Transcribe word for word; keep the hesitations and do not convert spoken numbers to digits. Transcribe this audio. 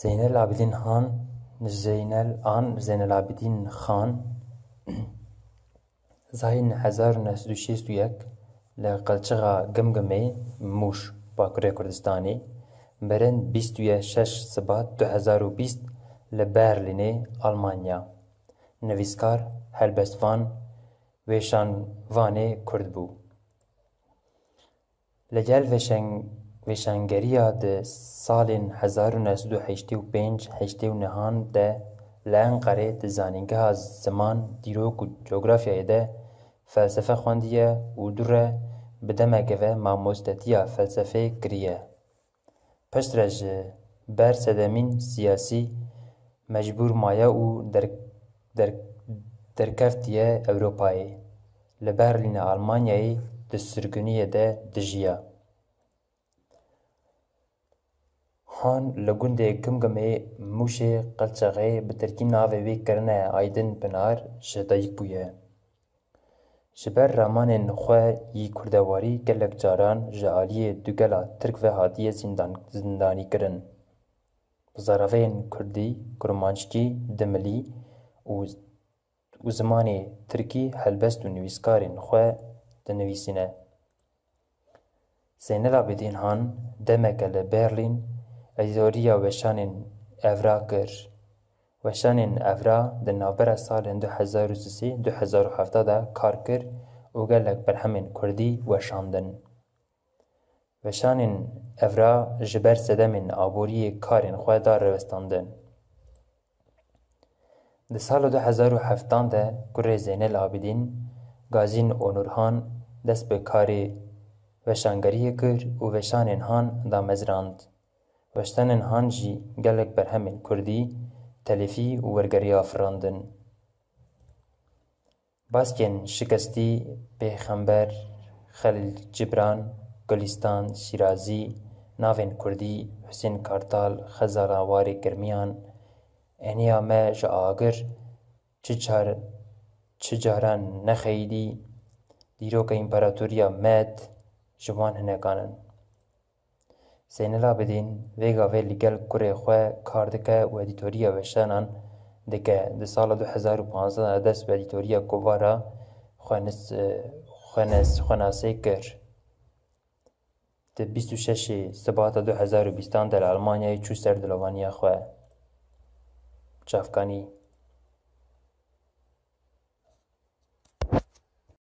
Zeynel Abidin Han, Zeynel an Zeynel Abidin Xan, Zayîn hezar û neh sed û şêst û yek li qelçixa Gimgimê, Mûş, Bakurê Kurdistanê, merind bîst û şeş Sibat du hezar û bîst li Berlînê, Almanya. Nivîskar, helbestvan, wêşanvanê Kurd bû. Li gel vêşen-, vêşangeriya di salên hezar û neh sed û heştê û pênc heştê û nehan de li Enqerê di Zanîngeha Ziman, Dîrok û Cografyayê de felsefe xwendiye û dû re bi demeke ve mamostetiya felsefeyê kiriye. Piştre ji ber sedemên siyasî mecbûr maye û der-, der-, derkeftiye Ewropayê. Li Berlîna Almanyayê di sirgûniyê de dijiya. Han li gundê Gimgimê Mûşê Qelçexê, bi tirkî navê wê kirine Aydın Pınar, ji dayik bûye. Ji ber ramanên xwe yî kurdewarî gelek caran ji aliyê dugela tirk ve hatiye zîndan-, zindanîkirin. Bi zaraveyên kurdî, kurmanckî, dimilî û, û zimanê tirkî helbest û nivîskarên xwe dinivîsîne. Zeynel Abidin Han demeke li Berlîn edîtoriya weşanên Evra kir. Weşanên Evra di navbera salên du hezar û sisê du hezar û hevdeh de kar kir û gelek berhemên kurdî weşandin. Weşanên Evra ji ber sedemên aboriyê karên xwe da rêwestandin. Di sala du hezar û heftan de kurê Zeynel Abidin, Gazîn Onurhan, dest bi karê weşangeriyê kir û weşanên Han damezrand. Weşanên Han jî gelek berhemên kurdî, telîfî û wergerî afirandin. Baskên Şikestî, Pêxember, Xelîl Cibran, Gulîstan Şîrazî, Navên Kurdî, Husên Kartal, Xezala Warê Girmiyan, Eniya Me ji Agir, Çi Car-, Çi Caran Nexeyîdî, Dîroka Împaratoriya Med, ji wan hinekan in. Zeynel Abidin vê gavê li gel kurê xwe kar dike û edîtoriya weşanan dike. Di sala du hezar û panzdeh de dest bi edîtoriya Kovara xwenis-, xwenes-, xwenasê kir. Di bîst û şeşê Sibata du hezar û bîstan de li Almanyayê çû ser dilovaniya xwe. Çavkanî.